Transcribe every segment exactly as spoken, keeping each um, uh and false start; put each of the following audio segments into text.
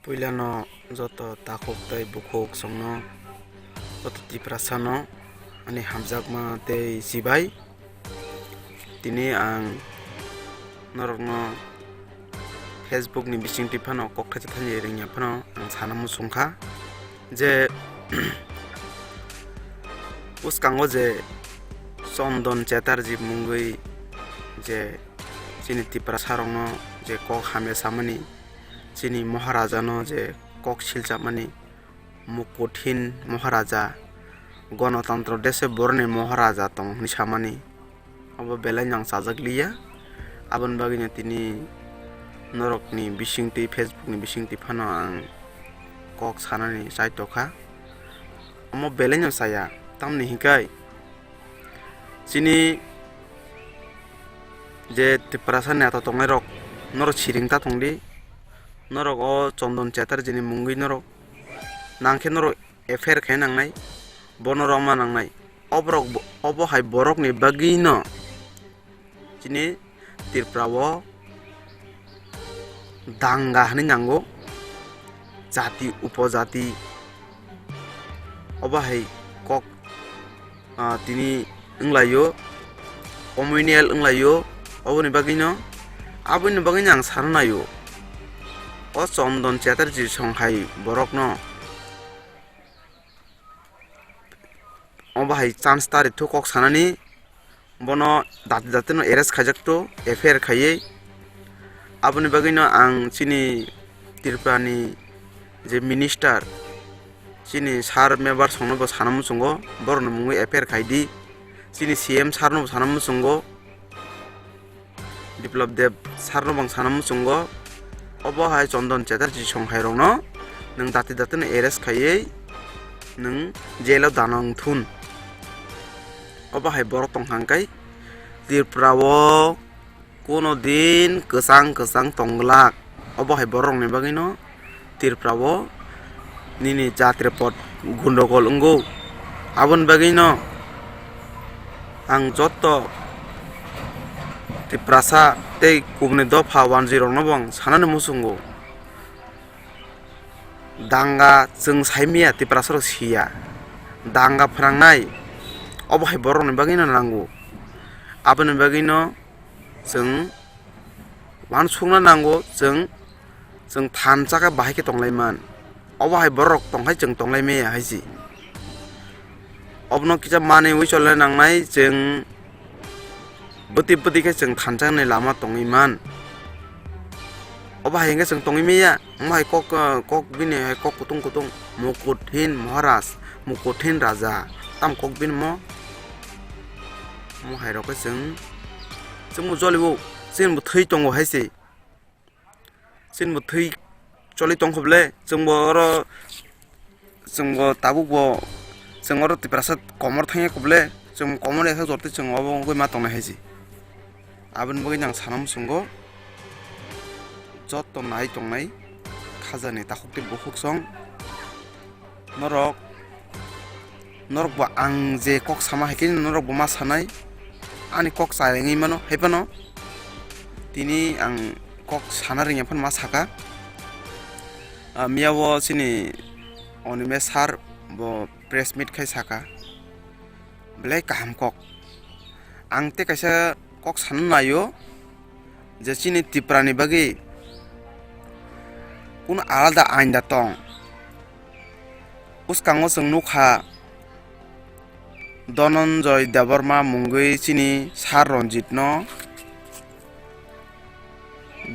Puilano joto takhuk tei bukhuk songno, joto Tiprasano ani hamjakma tei chibai. Tini ang norokno Facebook ni bisingtwi phano kokthaisa thani rwngya phano ang sana muchungkha je bwskango je Chondon Chatterjee mungwi je chini Tiprasarokno je kok hamya samani, chini Maharajano je kok silchapmani, Mukuthin Maharaja, Ganatantro dese boroni Maharaja tong hwnwi samani, obo belai nang chajak liya. Aboni bagwino tini norokni bisingtwi, Facebook ni bisingtwi phano ang kok sanani chai tokha. Omo belai no chaya, tamni hinkai chini je Tiprasa neta tongnai rok, norok siring ta tongdi, norok o Chondon Chatterjee ni mungwi norok nangkhe norok F I R khai nangnai, bono rwma nangnai. Oborok bo-, obo hai borokni bagwino chini Tripura o danga hwnwi nango, jati upojati obo hai kok, ah, tini wnglaio, communal wnglaio, oboni bagwino, aboni bagwino ang sana naio. O Chondon Chatterjee song hai borokno obo hai chance ta rithok kok sanani, bono dati dati no arrest khaijak to, F I R khaiwi. Aboni bagwino ang chini Tripura ni je minister, chini sir member songno bo sana muchungo, borokni mungwi F I R khaidi, chini C M sir no bo sana muchungo. Biplab Deb sir no bang sana muchungo, obo hai Chondon Chatterjee song hai rokno nwng dati dati no arrest khaiwi nwng jail o dana wngthun. Obo hai borok tong hangkai Tripura o kuno din kwchang kwchang tong glak, obo hai borok rokni bagwi no Tripura o nini jatri pot gundogol wngo. Aboni bagwi no ang joto Tiprasa tei kubuni dopha wanjwi rokno bo ang sanani muchungo. Danga chwng saimaya, Tiprasa rok siya. Danga phwnangnai obo hai borok rokni bagwi no nango. Aboni bagwi no chwng uansukna nango, chwng, chwng thansa khe bahai khe tonglai man. Obo hai borok tong hai chwng tonglai maya hai se. Obono kisa manwi cholna nangnai, chwng bwtwi bwtwi khe chwng thansa ni lama tongwi man. Obo hai hwnkhe chwng tongwi maya. Omo hai kok, ah, kok bini hai kok kutung kutung, Mukuthin Maharaj, Mukuthin Raja, tam kok bini mo. Omo hai rok khe chwng, chwngbo jolibo, chwngbo thwi tongo hai se. Chwngbo thwi choli tongkho ble, chwngbo oro, chwngbo tabukbo, chwng oro Tiprasa komor thangya kho ble, chwng komor ya khe jortwi chwng obo wngwi ma tongnai hai se. Aboni bagwi nang sana muchungo. Joto nai tongnai khajani takhuk tei bukhuk song, norok, norok bo ang je kok sama hai khe norok bo ma sanai, ani kok chayengwi mano hai phano tini ang kok sana rwngya phano ma saka. Ah, miya o chini Onime sir bo press meet khai saka, belai kaham kok. Ang tei kaisa kok sana naio je chini Tripura ni bagwi kunu alada ain da tong. Bwskango chwng nukha Dhananjay Debbarma mungwi chini sir Ranjit no,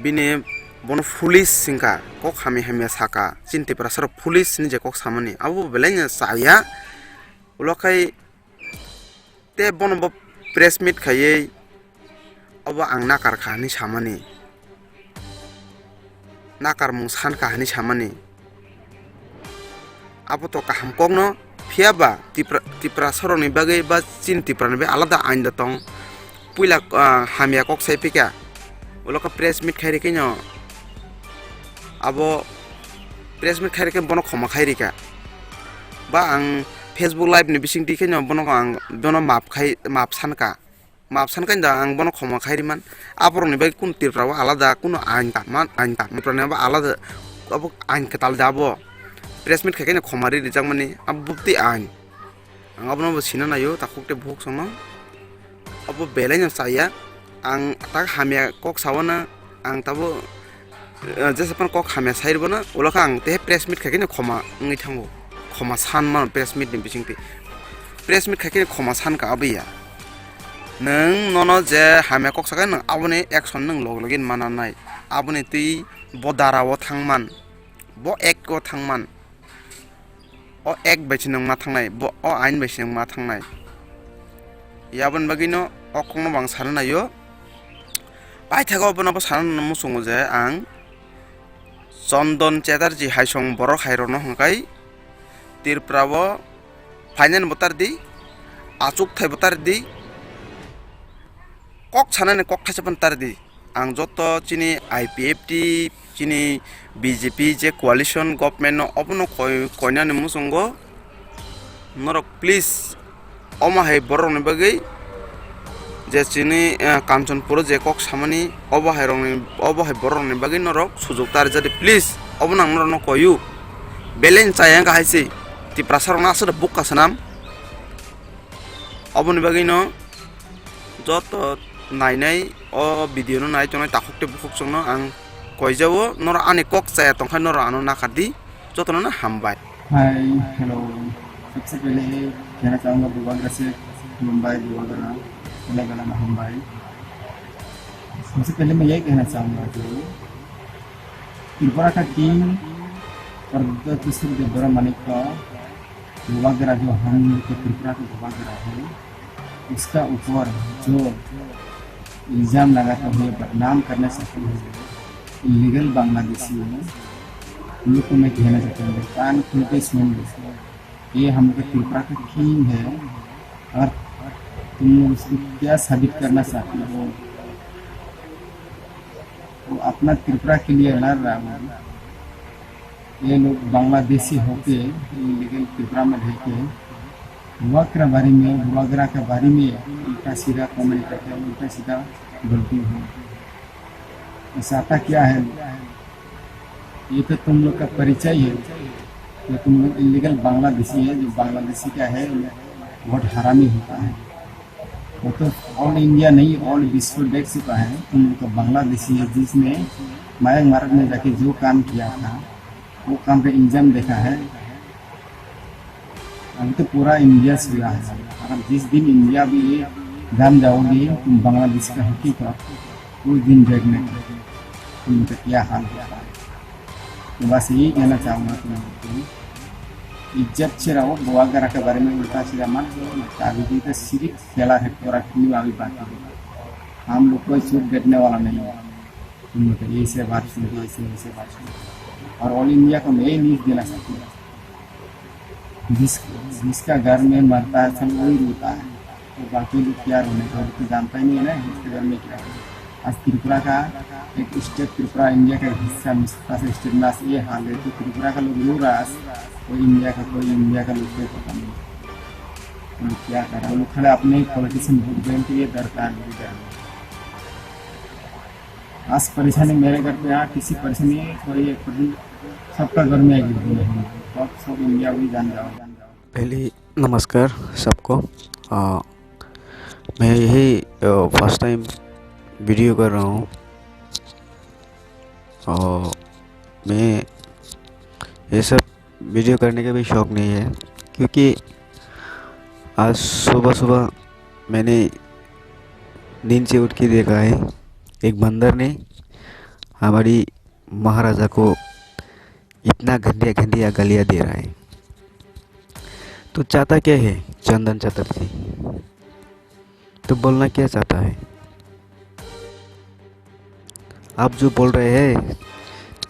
bini bono foolish hwnkha, kok hamya hamya saka, chini Tiprasa rok foolish hinwi je kok samani, abo belai no chaya. Ulo khai tei bono bo press meet khaiwi obo ang nakar kha hinwi samani, nakarmung san kha hinwi samani. Abo to kaham kokno, phiya ba Tipra, Tiprasa rokni bagwi ba chini Tripura ni bagwi alada ain da tong. Puila, ah, hamya kok sai phika, ulo khe press meet khai rikhe no, abo press meet khai rikhe bono khoma khai rika. Ba ang Facebook live ni bising twi khe no bono ang bono map khai, map san ka. Map san khe da ang bono khoma khai riman. Aborokni bagwi kunu Tripura o alada kunu ain ta man, ain ta. Tripura ni abo alada abo ain kwtal da abo. Press meet khaikhe no khoma ri rijakmani, abo bukti ain. Ang abono bo sina naio, takhuk tei bukhuk songno. Abo belai no chaya. Ang tak hamya kok sawana, ang tabo, eh, jesa phano kok hamya sai rwbana, ulo khe ang tei press meet khaikhe no khoma wngwi thango. Khoma san mano press meet ni bisingtwi. Press meet khaikhe no khoma san ka abo ya. Nwng nono je hamya kok sakha, nwng aboni action nwng log login mananai. Aboni twi bo dara o thangman, bo ek o thangman. O ek bai se nwng ma thangnai, bo o ain bai se nwng ma thangnai. Yaboni bagwino o kokno bo ang sana naio. Paithago bono bo sana muchungo je ang Chondon Chatterjee hai song borok hai rokno hwnkhai Tripura o phainani bo tar di, achuk thai bo tar di, kok sanani kok thaisa phano tar di. Ang joto chini I P F T, chini B J P je coalition government no obono koi-, koinani muchungo norok please omo hai borok ni bagwi je chini, eh, Kanchanpur o je kok samani obo hai rokni, obo hai borok ni bagwi norok sujuk ta rijadi please obono ang norok no koyu belai chaya wngkha hai se Tiprasa rok no aswk bukha sanam. Oboni bagwino joto nainai o video no nai tongnai takhuk tei bukhuk chwngno ang koijao, norok ani kok chaya tongkha norok ano nakardi, jotono no hambai. Hi, hello. सबसे पहले कहना चाहूँगा बुबागरा से मुंबई बुबागरा, पहले गला में हम भाई। सबसे पहले मैं यही कहना चाहूँगा कि त्रिपुरा का किंग प्रद्युत किशोर देवबरा मानिक का बुबागरा जो हम लोग के त्रिपुरा का बुबागरा है, उसका ऊपर जो इल्जाम लगाते हुए बदनाम करना चाहते हैं इलीगल बांग्लादेशी, उन लोग को मैं कहना चाहता हूँ, कान खोल के सुन लो। ये हम लोग का त्रिपुरा का किंग है, और तुम लोग उसको क्या साबित करना चाहते हो? वो अपना त्रिपुरा के लिए लड़ रहा है। ये लोग बांग्लादेशी होके इलीगल त्रिपुरा में रह के बुबागरा बारे में, बुबागरा के बारे में उल्टा सीधा कमेंट करते हैं, उल्टा सीधा बोलते हैं। ऐसा आता क्या है? ये तो तुम लोग का परिचय है कि तुम लोग इलीगल बांग्लादेशी है, जो बांग्लादेशी का है, बहुत हरामी होता है। वो तो ऑल इंडिया नहीं, ऑल विश्व देख चुका है। तुम लोग तो बांग्लादेशी है, जिसने मयंक मारक ने जाके जो काम किया था, वो काम पे इल्जाम देखा है। अभी तो पूरा इंडिया सुना है। अगर जिस दिन इंडिया भी ये जान जाओगे तुम बांग्लादेश का हकीकत, उस दिन देखने का तुम लोग का क्या हाल होता है। तो बस यही कहना चाहूँगा तुम लोग को, इज्जत से रहो। बुआ ग्यारह के बारे में उल्टा सीधा मत बोलो ना। अभी तो सिर्फ खेला है, पूरा टीम अभी बाकी है। हम लोग कोई चुप बैठने वाला नहीं है। तुम लोग ऐसे बात सुन के, ऐसे, ऐसे बात सुन के। और ऑल इंडिया को मैं न्यूज़ देना चाहती हूँ, जिस, जिसका घर में मरता है, सब वही रोता है। तो बाकी लोग क्या रोने का, वो तो जानता ही नहीं है ना, इसके घर में क्या है। आज त्रिपुरा का एक स्टेट, त्रिपुरा इंडिया का एक हिस्सा, मिस्टर स्टेट में आज ये हाल है, तो त्रिपुरा का लोग रो रहा है, कोई इंडिया का, कोई इंडिया का लोग को पता नहीं। वो क्या कर रहा है, वो लोग खाली अपने ही पॉलिटिशियन वोट बैंक के लिए दरकार है। आज परेशानी मेरे घर पे, यहाँ किसी परेशानी, कोई एक परेशानी, सबका घर में एक एक दिन है। सब, सब इंडिया भी जान जाओ। पहले नमस्कार सबको। अ, मैं यही, अ, फर्स्ट टाइम वीडियो कर रहा हूँ। और मैं ये सब वीडियो करने का भी शौक नहीं है, क्योंकि आज सुबह सुबह मैंने नींद से उठ के देखा है, एक बंदर ने हमारी महाराजा को इतना घटिया घटिया गालियाँ दे रहा है। तो चाहता क्या है चंदन चटर्जी? तो बोलना क्या चाहता है? आप जो बोल रहे हैं,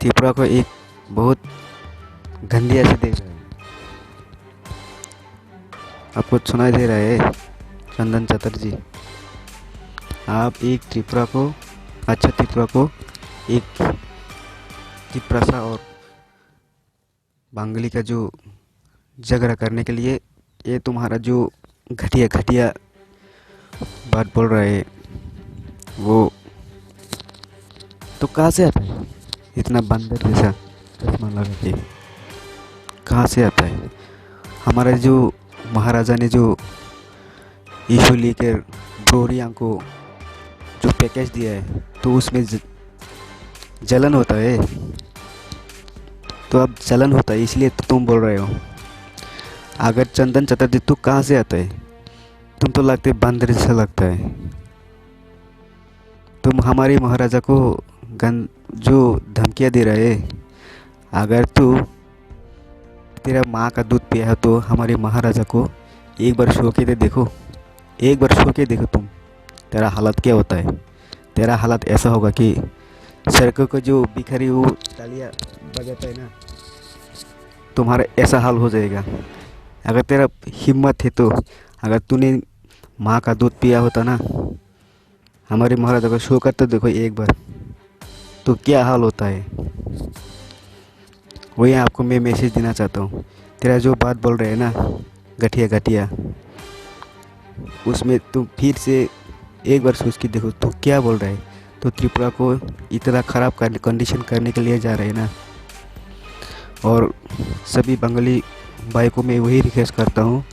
त्रिपुरा को एक बहुत घटिया से देख रहे हैं। आपको सुनाई दे रहा है, चंदन चटर्जी? आप एक त्रिपुरा को, अच्छा त्रिपुरा को एक तिप्रासा और बंगाली का जो झगड़ा करने के लिए ये तुम्हारा जो घटिया घटिया बात बोल रहा है, वो तो कहाँ से आता है इतना बंदर जैसा? चश्मा लगा के। कहाँ से आता है? हमारा जो महाराजा ने जो यीशु लेकर ब्रो रियांग को जो पैकेज दिया है, तो उसमें ज-, जलन होता है। तो अब जलन होता है, इसलिए तो तुम बोल रहे हो। अगर चंदन चटर्जी, तू कहाँ से आता है? तुम तो लगते बंदर जैसा लगता है। तुम हमारे महाराजा को गन-, जो धमकियाँ दे रहे हैं, अगर तू तेरा माँ का दूध पिया है तो हमारे महाराजा को एक बार छू के दे देखो, एक बार छू के देखो तुम, तेरा हालत क्या होता है। तेरा हालत ऐसा होगा कि सड़कों का जो भिखारी वो तालियां बजाता है ना, तुम्हारा ऐसा हाल हो जाएगा। अगर तेरा हिम्मत है तो, अगर तूने माँ का दूध पिया होता ना, हमारे महाराजा को छू कर तो देखो एक बार, तो क्या हाल होता है। वही आपको मैं मैसेज देना चाहता हूँ। तेरा जो बात बोल रहे हैं ना, गठिया गठिया, उसमें तुम फिर से एक बार सोच के देखो, तू क्या बोल रहा है। तो त्रिपुरा को इतना ख़राब कर-, कंडीशन करने के लिए जा रहे हैं ना। और सभी बंगाली भाई को मैं वही रिक्वेस्ट करता हूँ,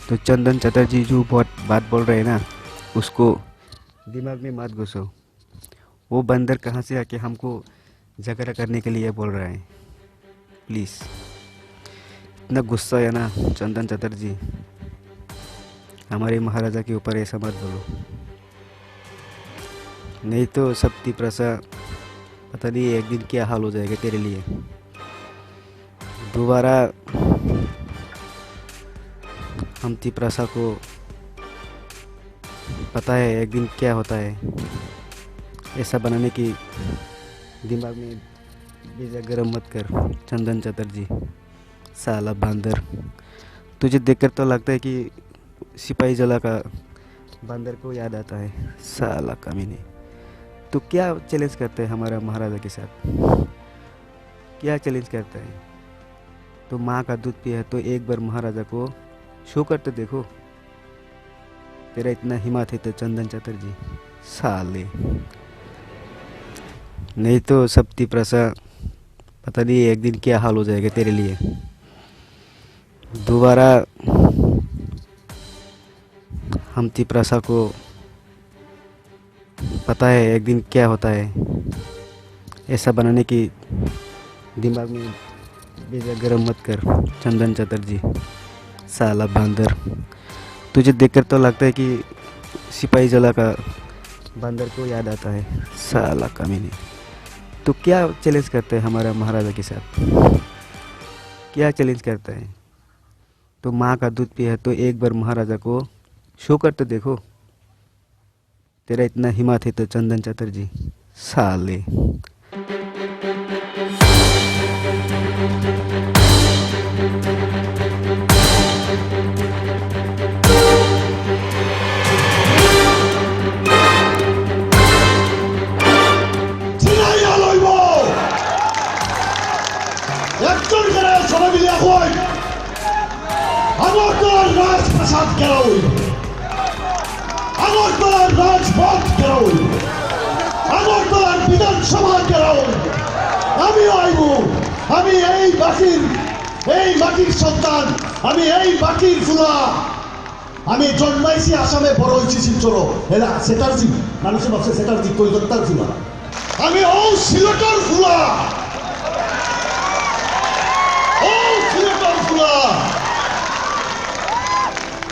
तो चंदन चटर्जी जो बहुत बात बोल रहे हैं ना, उसको दिमाग में मत घुसो। वो बंदर कहाँ से आके हमको झगड़ा करने के लिए बोल रहा है? प्लीज, इतना गुस्सा है ना चंदन चटर्जी, हमारे महाराजा के ऊपर ऐसा मत बोलो, नहीं तो सब तिप्रसा पता नहीं एक दिन क्या हाल हो जाएगा तेरे लिए। दोबारा हम तिप्रसा को पता है एक दिन क्या होता है। ऐसा बनाने की दिमाग में बीजा गरम मत कर, चंदन चटर्जी, साला बंदर। तुझे देखकर तो लगता है कि सिपाही जला का बंदर को याद आता है, साला कमीने। तो क्या चैलेंज करते हैं हमारा महाराजा के साथ? क्या चैलेंज करता है? तो माँ का दूध पिया है तो एक बार महाराजा को छू कर तो देखो। तेरा इतना हिम्मत है तो चंदन चटर्जी, साले। नहीं तो सब तिप्रसा पता नहीं एक दिन क्या हाल हो जाएगा तेरे लिए। दोबारा हम तिप्रसा को पता है एक दिन क्या होता है। ऐसा बनाने की दिमाग में बीजा गरम मत कर, चंदन चटर्जी, साला बंदर। तुझे देखकर तो लगता है कि सिपाही जला का बंदर को याद आता है, साला कमीने। तो क्या चैलेंज करते हैं हमारा महाराजा के साथ? क्या चैलेंज करता है? तो माँ का दूध पिया है तो एक बार महाराजा को छू कर तो देखो। तेरा इतना हिम्मत है तो चंदन चटर्जी, साले। চিনাইয়া লইব। একজন করে সবাই মিলে এখন আগরতলার রাজপ্রাসাদ ঘেরাও হইব। আগরতলার রাজপথ ঘেরাও হইব। আগরতলার বিধানসভা ঘেরাও হইব। আমি আইব, আমি এই মাটির, এই মাটির সন্তান, আমি এই মাটির ফুলা। আমি জন্মাইছি আসামে, বড় হইছি শিলচরো। এলা সেটার্জি, মানুষে ভাবছে সেটার্জি কলকাতার ফুলা। আমি ও সিলেটর ফুলা। ও সিলেটর ফুলা।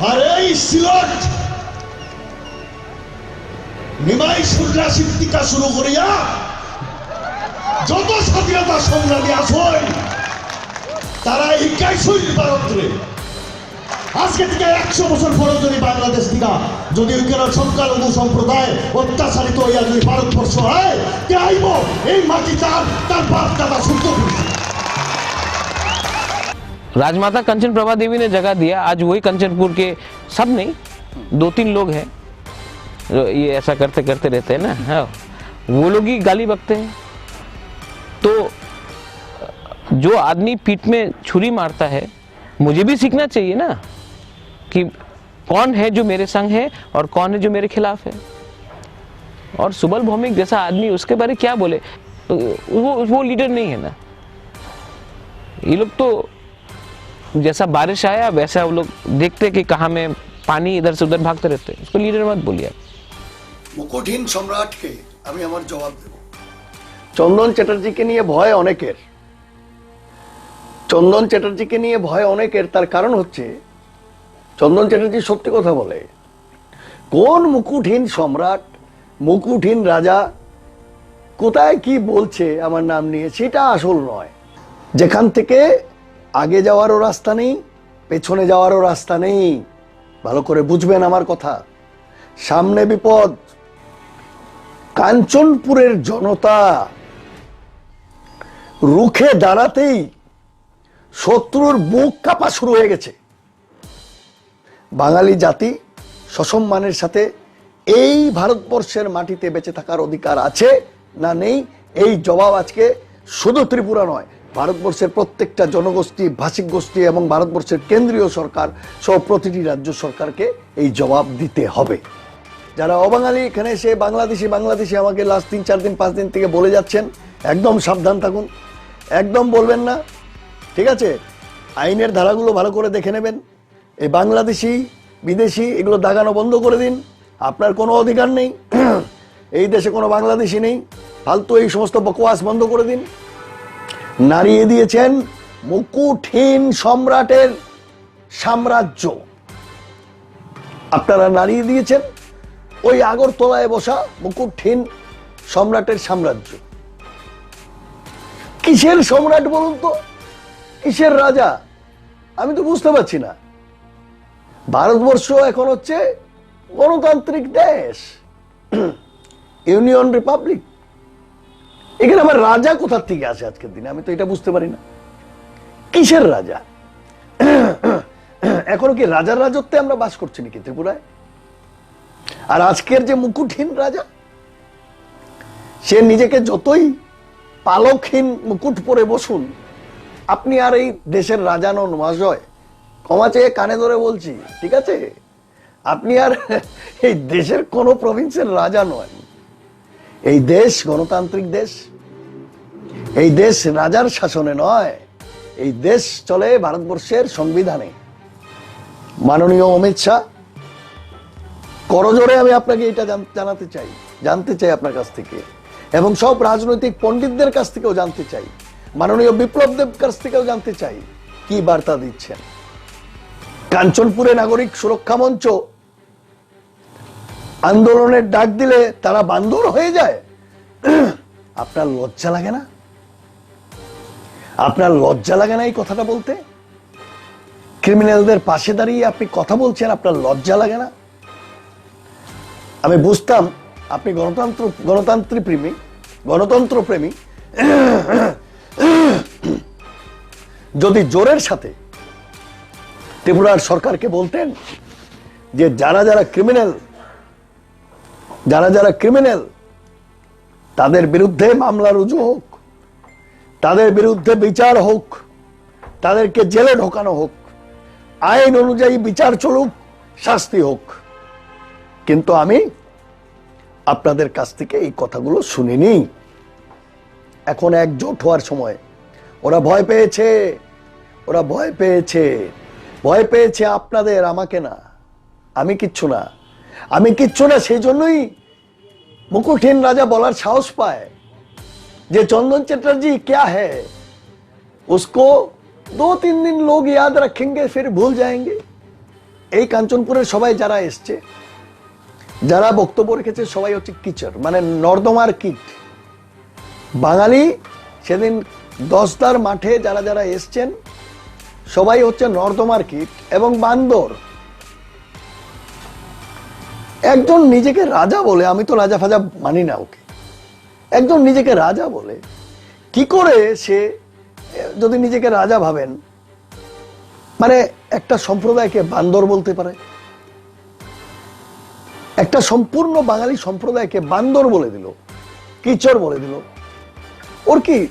আর এই সিলেট নিমাই সন্ন্যাসীর টিকা শুরু করিয়া যত স্বাধীনতা সংগ্রামী আছই, তারা এই গাইছইল ভারতরে। আজকে থেকে একশো বছর পরে যদি বাংলাদেশ থেকে যদি ওইখানে সংখ্যালঘু সম্প্রদায় অত্যাচারিত হইয়া যদি ভারতবর্ষ হয়, কে আইব? এই মাটি তার, তার বাপ দাদা শুদ্ধ করেছে। राजमाता कंचन प्रभा देवी ने जगह दिया, आज वही कंचनपुर के, सब नहीं, दो तीन लोग हैं जो ये ऐसा करते करते रहते हैं ना। हाँ, वो लोग ही गाली बकते हैं। तो जो आदमी पीठ में छुरी मारता है, मुझे भी सीखना चाहिए ना कि कौन है जो मेरे संग है और कौन है जो मेरे खिलाफ है। और सुबल भौमिक जैसा आदमी, उसके बारे क्या बोले? वो, वो लीडर नहीं है ना। ये लोग तो जैसा बारिश आया वैसा वो लोग देखते कि कहाँ में पानी इधर से उधर भागते रहते हैं। उसको लीडर मत बोलिए। মুকুটহীন সম্রাটকে আমি আমার জবাব দেব। চন্দন চ্যাটার্জিকে নিয়ে ভয় অনেকের, চন্দন চ্যাটার্জিকে নিয়ে ভয় অনেকের। তার কারণ হচ্ছে, চন্দন চ্যাটার্জি সত্যি কথা বলে। কোন মুকুটহীন সম্রাট, মুকুটহীন রাজা কোথায় কি বলছে আমার নাম নিয়ে, সেটা আসল নয়। যেখান থেকে আগে যাওয়ারও রাস্তা নেই, পেছনে যাওয়ারও রাস্তা নেই। ভালো করে বুঝবেন আমার কথা। সামনে বিপদ। কাঞ্চনপুরের জনতা রুখে দাঁড়াতেই শত্রুর বুক কাঁপা শুরু হয়ে গেছে। বাঙালি জাতি সসম্মানের সাথে এই ভারতবর্ষের মাটিতে বেঁচে থাকার অধিকার আছে না নেই, এই জবাব আজকে শুধু ত্রিপুরা নয়, ভারতবর্ষের প্রত্যেকটা জনগোষ্ঠী, ভাষিক গোষ্ঠী এবং ভারতবর্ষের কেন্দ্রীয় সরকার সহ প্রতিটি রাজ্য সরকারকে এই জবাব দিতে হবে। যারা অবাঙালি এখানে এসে বাংলাদেশি বাংলাদেশি আমাকে লাস্ট তিন চার দিন পাঁচ দিন থেকে বলে যাচ্ছেন, একদম সাবধান থাকুন, একদম বলবেন না, ঠিক আছে? আইনের ধারাগুলো ভালো করে দেখে নেবেন। এই বাংলাদেশি, বিদেশি এগুলো দাগানো বন্ধ করে দিন। আপনার কোনো অধিকার নেই। এই দেশে কোনো বাংলাদেশি নেই। ফালতু এই সমস্ত বকওয়াস বন্ধ করে দিন। নাড়িয়ে দিয়েছেন মুকুটহীন সম্রাটের সাম্রাজ্য। আপনারা নাড়িয়ে দিয়েছেন ওই আগরতলায় বসা মুকুটহীন সম্রাটের সাম্রাজ্য। কিসের সম্রাট বলুন তো? কিসের রাজা? আমি তো বুঝতে পারছি না। ভারতবর্ষ এখন হচ্ছে গণতান্ত্রিক দেশ, ইউনিয়ন রিপাবলিক। এখানে আবার রাজা কোথার থেকে আসে আজকের দিনে? আমি তো এটা বুঝতে পারি না। কিসের রাজা? এখনো কি রাজার রাজত্বে আমরা বাস করছি নাকি ত্রিপুরায়? আর আজকের যে মুকুটহীন রাজা, সে নিজেকে যতই পালকহীন মুকুট পরে বসুন, আপনি আর এই দেশের রাজা নন মহাশয়। ক্ষমা চেয়ে কানে ধরে বলছি, ঠিক আছে? আপনি আর এই দেশের কোনো প্রভিন্সের রাজা নন। এই দেশ গণতান্ত্রিক দেশ। এই দেশ রাজার শাসনে নয়। এই দেশ চলে ভারতবর্ষের সংবিধানে। মাননীয় অমিত শাহ, করজোড়ে আমি আপনাকে এটা জান- জানাতে চাই, জানতে চাই আপনার কাছ থেকে, এবং সব রাজনৈতিক পণ্ডিতদের কাছ থেকেও জানতে চাই, মাননীয় বিপ্লব দেব কাছ থেকেও জানতে চাই কি বার্তা দিচ্ছেন। কাঞ্চনপুরে নাগরিক সুরক্ষা মঞ্চ আন্দোলনের ডাক দিলে তারা বান্দর হয়ে যায়। আপনার লজ্জা লাগে না? আপনার লজ্জা লাগে না এই কথাটা বলতে? ক্রিমিনালদের পাশে দাঁড়িয়ে আপনি কথা বলছেন, আপনার লজ্জা লাগে না? আমি বুঝতাম আপনি গণতন্ত্র, গণতন্ত্রী প্রেমী, গণতন্ত্র প্রেমী। যদি জোরের সাথে ত্রিপুরার সরকারকে বলতেন যে যারা যারা ক্রিমিনাল, যারা যারা ক্রিমিনাল, তাদের বিরুদ্ধে মামলা রুজু হোক, তাদের বিরুদ্ধে বিচার হোক, তাদেরকে জেলে ঢোকানো হোক, আইন অনুযায়ী বিচার চলুক, শাস্তি হোক। কিন্তু আমি আপনাদের কাছ থেকে এই কথাগুলো শুনিনি। এখন একজোট হওয়ার সময়। ওরা ভয় পেয়েছে, ওরা ভয় পেয়েছে, ভয় পেয়েছে আপনাদের, আমাকে না। আমি কিচ্ছু না, আমি কিচ্ছু না। সেই জন্যই মুকুটহীন রাজা বলার সাহস পায় যে চন্দন চ্যাটার্জি ক্যা হ্যায়, উসকো দো তিন দিন লোগ ইয়াদ রাখেঙ্গে, ফির ভুল যায়েঙ্গে। এই কাঞ্চনপুরের সবাই যারা এসছে, যারা বক্তব্য রেখেছে, সবাই হচ্ছে কিচড়, মানে নর্দমার কীট। বাঙালি সেদিন দশদার মাঠে যারা যারা এসছেন, সবাই হচ্ছে নর্দমার কীট এবং বান্দর। একজন নিজেকে রাজা বলে, আমি তো রাজা ফাজা মানি না ওকে, একজন নিজেকে রাজা বলে, কি করে সে, এ, যদি নিজেকে রাজা ভাবেন, মানে একটা সম্প্রদায়কে বান্দর বলতে পারে? একটা সম্পূর্ণ বাঙালি সম্প্রদায়কে বান্দর বলে দিল, কিচড় বলে দিল। ওর কি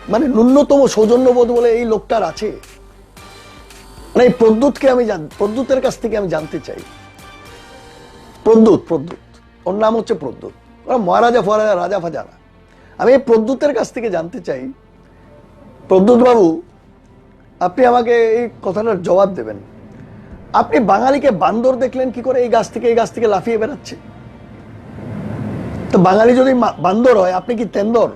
মানে ন্যূনতম সৌজন্যবোধ বলে এই লোকটার আছে? মানে এই প্রদ্যুৎকে আমি জান-, প্রদ্যুতের কাছ থেকে আমি জানতে চাই। প্রদ্যুৎ, প্রদ্যুৎ, ওর নাম হচ্ছে প্রদ্যুৎ। ওরা মহারাজা ফহারাজা, রাজা ফাজা না। আমি এই প্রদ্যুতের কাছ থেকে জানতে চাই, প্রদ্যুৎ বাবু, আপনি আমাকে এই কথাটার জবাব দেবেন। আপনি বাঙালিকে বান্দর দেখলেন কি করে, এই গাছ থেকে এই গাছ থেকে লাফিয়ে বেড়াচ্ছে? তো বাঙালি যদি মা- বান্দর হয়, আপনি কি তেন্দর?